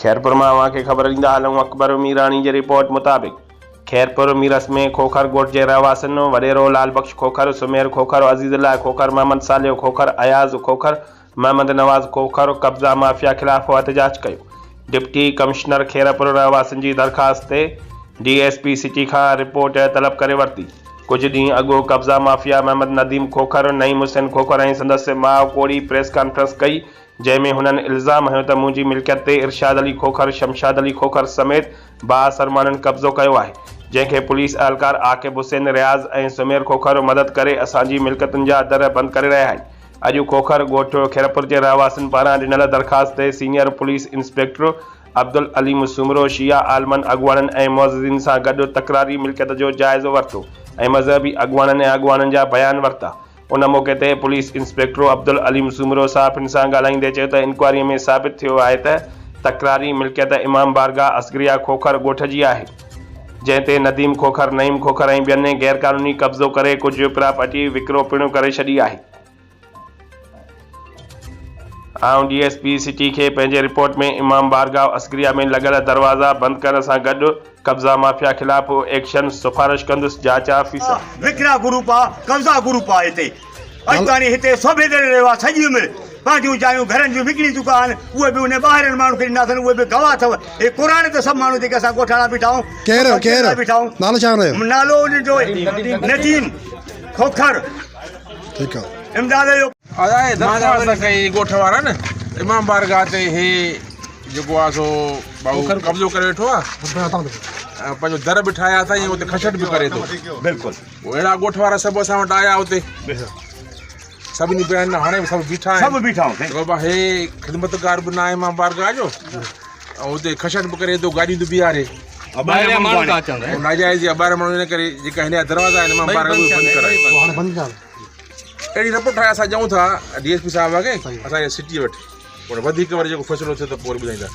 خيرپور مان اوهان کي خبر ڏيندا هلون اڪبر ميراڻي جي رپورٽ مطابق خيرپور ميرس ۾ کوکر ڳوٺ جي رهواسين وڏيرو لال بخش کوکر، سمير کوکر، عزيز الله کوکر، محمد صالح کوکر، اياز کوکر، محمد نواز کوکر قبضا مافيا خلاف احتجاج ڪيو. ڊپٽي ڪمشنر خيرپور رهواسين جي درخواست تي ڊي ايس پي سٽي کان رپورٽ طلب ڪري ورتي. ڪجهه ڏينهن اڳ قبضا مافيا محمد نديم کوکر، نعيم حسين کوکر ۽ سندس ماء ڪوڙي پريس ڪانفرنس ڪئي جنهن ۾ هنن الزام هنيو ته منهنجي ملڪيت تي ارشاد علي کوکر، شمشاد علي کوکر سميت بااثر ماڻهن قبضو ڪيو آهي، جنهن کي پوليس اهلڪار عاقب حسين رياض ۽ سمير کوکر مدد ڪري اسان جي ملڪيتن جا در بند ڪري رهيا آهن. اڄ کوکر ڳوٺ خيرپور جي رهواسين پاران ڏنل درخواست تي senior police inspector Abdul Aleem Soomro شيعا عالمن، اڳواڻن ۽ معززين سان گڏ تڪراري ملڪيت جو جائزو ورتو ۽ مذهبي اڳواڻن ۽ اڳواڻن جا بيان ورتا. ان موقعي تي پوليس انسپيڪٽر عبدالعليم سومرو صحافين سان ڳالهائيندي چيو ته انڪوائري ۾ ثابت ٿيو آهي ته تڪراري ملڪيت امام بارگاهه اصغريه کوکر ڳوٺ جي آهي جنهن تي نديم کوکر، نعيم کوکر ۽ ٻين غيرقانوني قبضو ڪري ڪجهه پراپرٽي وڪرو پڻ ڪري ڇڏي آهي. آئون ڊي ايس پي سٽي کي پنهنجي رپورٽ ۾ امام بارگاهه اصغريه ۾ لڳل دروازا بند ڪرڻ سان گڏ قبضا مافيا خلاف ايڪشن سفارش ڪندس، جاچ آفيسر. وڪرا گروپ آ قبضا گروپ آ هتي اڄ تاڻي هتي صوبيدري رهيو آ سڄي عمر پنهنجون جايون گهرن جون وڪڻي چڪا آهن اهي به انهن ٻاهرين ماڻهن کي ڏنا اٿن اهي به گواهه اٿو هي قرآن تي سڀ ماڻهو جيڪي اسان ڳوٺاڻا بيٺا آهيون ڪير ڪير بيٺا آهيون نالو ڇا هن جو نالو ان جو نديم کوکر ٺيڪ آ امداد جو ادا هي درخواست ڪئي ڳوٺ وارن امام بارگاهه تي هي جيڪو آ سو ڀائو قبضو ڪري ويٺو آ ۽ پنهنجو در به ٺاهيا اٿائين اتي کشٽ به ڪري ٿو بلڪل اهڙا ڳوٺ وارا سڀ اسان وٽ آيا اتي سڀني بيان هاڻي به سڀ بيٺا آهن سڀ بيٺا آهيون بابا هي خدمتگار به نه آهي مان بارگاهه جو ۽ اتي کشٽ به ڪري ٿو گاڏيون ٿو بيهاري ٻاهريان ماڻهو ٿا اچن ناجائز جا ٻاهريان ماڻهو ان ڪري جيڪا هن جا دروازا آهن مان بارگاهه بند ڪرائي هاڻي بند ڪر اهڙي رپورٽ ٺاهي اسان ڏيون ٿا ڊي ايس پي صاحب کي اسان جي سٽي وٽ پر وڌيڪ وري جيڪو فيصلو ٿيو ته پوء وري ٻڌائيندا.